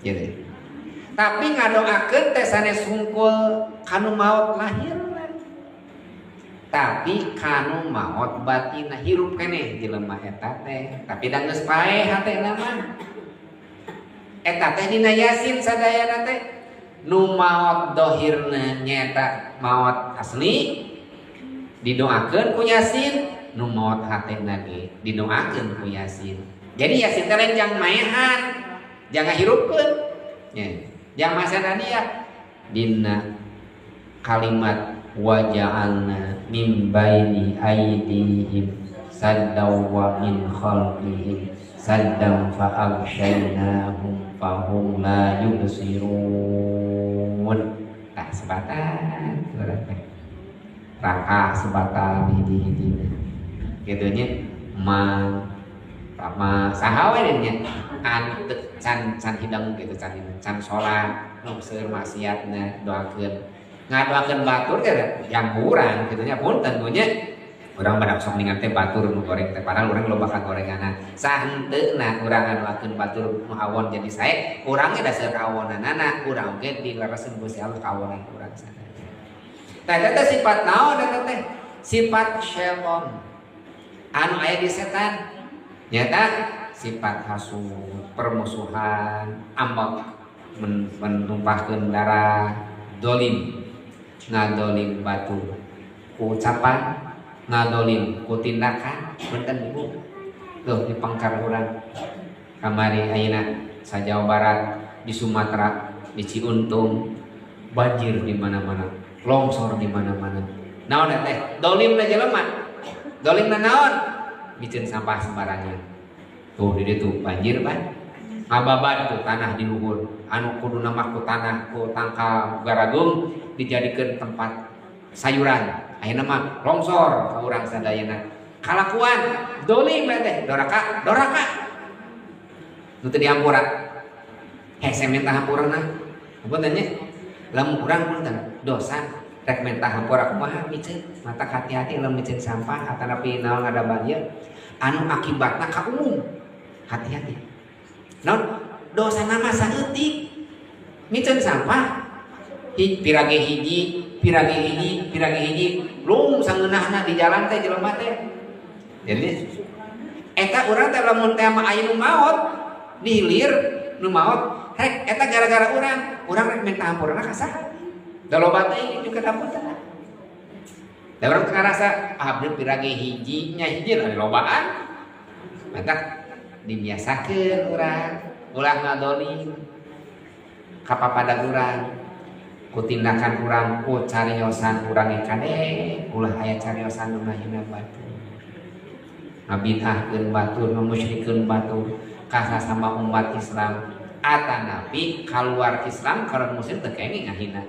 Gitu. Tapi ngadoakeun teh sanes hungkul kanu maot lahirna. Tapi kanu maot batinna hirup keneh jelema eta teh. Tapi da geus paeh hatena mah. Eta teh dina Yasin sadayana teh nu maot dohirna nyaeta maot asli didoakeun ku Yasin, nu maot hatena ge didoakeun ku Yasin. Jadi Yasin teh lain jang maehan, jangan hirupkeun. Ya, jang masana dia dina kalimat waja'alna min baini aidihim saddaw wa min khalfihim saddam fa aghshaynahum fahum la yubsirun. Tah sebatan urang teh. Rangka sebatan hiji-hijina. Kitu nya ma sama saha we nya anu teu can can hidang gitu can can salat nu seueur maksiatna doakeun ngadoakeun batur teh yang kurang kitu nya punten nya urang pada sok ningan teh batur nu goreng teh padahal urang loba ka gorenganan sahenteuna urang ngadoakeun batur nu awon jadi sae urang ge da seueur kawonanana urang oge dilereseun Gusti Allah kawonan urang sadaya. Tah eta teh sifat naon eta teh? Sifat syaitan anu aya di setan nyata sifat hasud, permusuhan, ambek, menumpahkeun darah, dolim, ngadolim batur ku ucapan, ngadolim ku tindakan. Punten ibu, tuh di pangkar urang kamari ayeuna sa Jawa Barat, di Sumatera, di Ciuntung banjir di mana-mana, longsor di mana-mana. Naon teh? Dolimna jelema. Dolimna naon? Bikin sampah sembarangan. Tuh di ditu banjir pan. Ngababat tuh tanah di luhur. Anu kuduna mah ku tanah ku tangkal garagung dijadikeun tempat sayuran. Ayeuna mah longsor ka urang sadayana. Kalakuan dolim teh, doraka, doraka. Nu teu dihampura. Hese minta hampurana. Punten nya. Lamun urang punten dosa rek minta hampura kumaha miceun, mata hati-hati lamun miceun sampah atanapi naon ada banjir anu akibatna ka umum. Hati-hati. Naon dosa nama saeutik miceun sampah pirage hiji, pirage hiji, pirage hiji, lung sangeunahna di jalan teh jelema teh. Jadi eta urang teh lamun teh mah aya nu maot di hilir nu maot rek eta gara-gara urang, urang rek minta hampurana ka saha? Da loba teh juga hampurana. Da urang teh ngarasa abdi pirage hiji nya hiji lah lobaan. Mantap dibiasakeun urang ulah ngadolim ka papada urang ku tindakan urang ku cariosan urang kade ulah aya cariosan nu ngahina batur, ngabid'ahkeun batur, ngamusyrikeun batur ka sasama umat Islam atanapi kaluar Islam kalau muslim teu kenging ngahina.